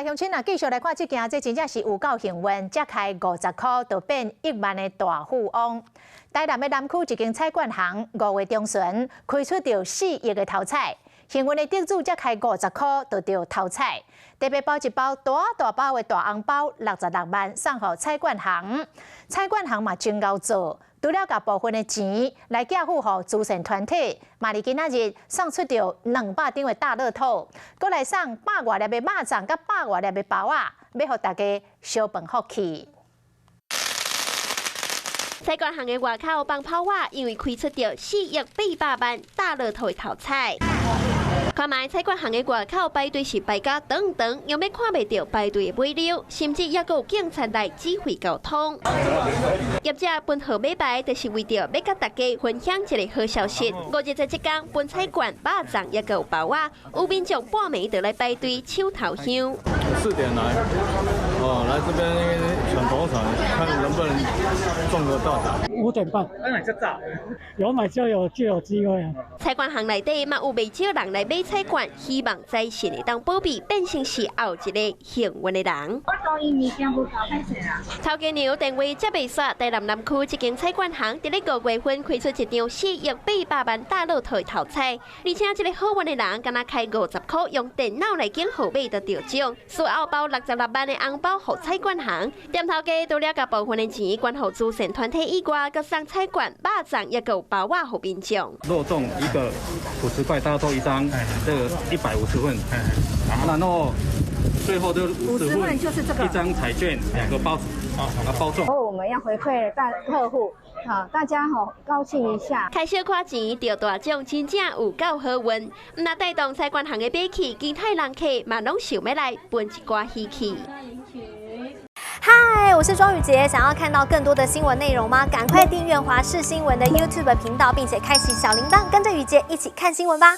來鄉親啊，繼續來看這件，這真正是有夠幸運，才開50箍就變1萬的大富翁。台南的南區一間彩券行，5月中旬開出著4億的頭彩，幸運的得主才開五十箍就著頭彩，特別包一包大大包的大紅包，66萬送予彩券行。彩券行嘛真𠢕做，除了共部分的錢來寄付予慈善團體，嘛佇今仔日送出著200張的大樂透，閣來送百外粒的肉粽佮百外粒的包仔，欲予大家相分福氣。彩券行的外口放炮仔，因為開出著4億800萬大樂透的頭彩。看覓彩券行的外口排隊是排甲長長，用欲看袂著排隊的尾溜，甚至猶閣有警察來指揮交通。業者分號碼牌，就是為著欲佮大家分享一个好消息。5日這這工分彩券、肉粽猶閣有包仔，有民眾半暝就來排隊搶頭香。 4點來，哦，來這邊搶頭彩，看能不能中個大獎。 5點半。買這早。有買就有機會啊。彩券行內底嘛有袂少人來買彩券，希望財神會當保庇，變成是後一个幸運的人。我當伊物件無夠歹勢啦。頭家娘電話接袂煞，台南南區這間彩券行佇咧5月份開出一張4億800萬大樂透的頭彩，而且這个好運的人，敢若開50箍，用電腦來揀號碼就著獎，事後包66萬的紅包予彩券行。店頭家除了共部分的錢捐予慈善團體以外，閣送彩券、肉粽，猶閣有包仔予民眾。若中一個50塊大樂透一張，這個150份，然後最後就五十份就是這個一張彩券，兩個包子，啊包中。我們要回饋大客戶，好，大家好高興一下。開小可錢著大獎，真正有夠好運。毋但帶動彩券行的買氣，其他人客嘛攏想欲來分一寡喜氣。嗨，我是莊宇傑，想要看到更多的新聞內容嗎？趕快訂閱華視新聞的 YouTube 頻道，並且開啟小鈴鐺，跟着宇傑一起看新聞吧。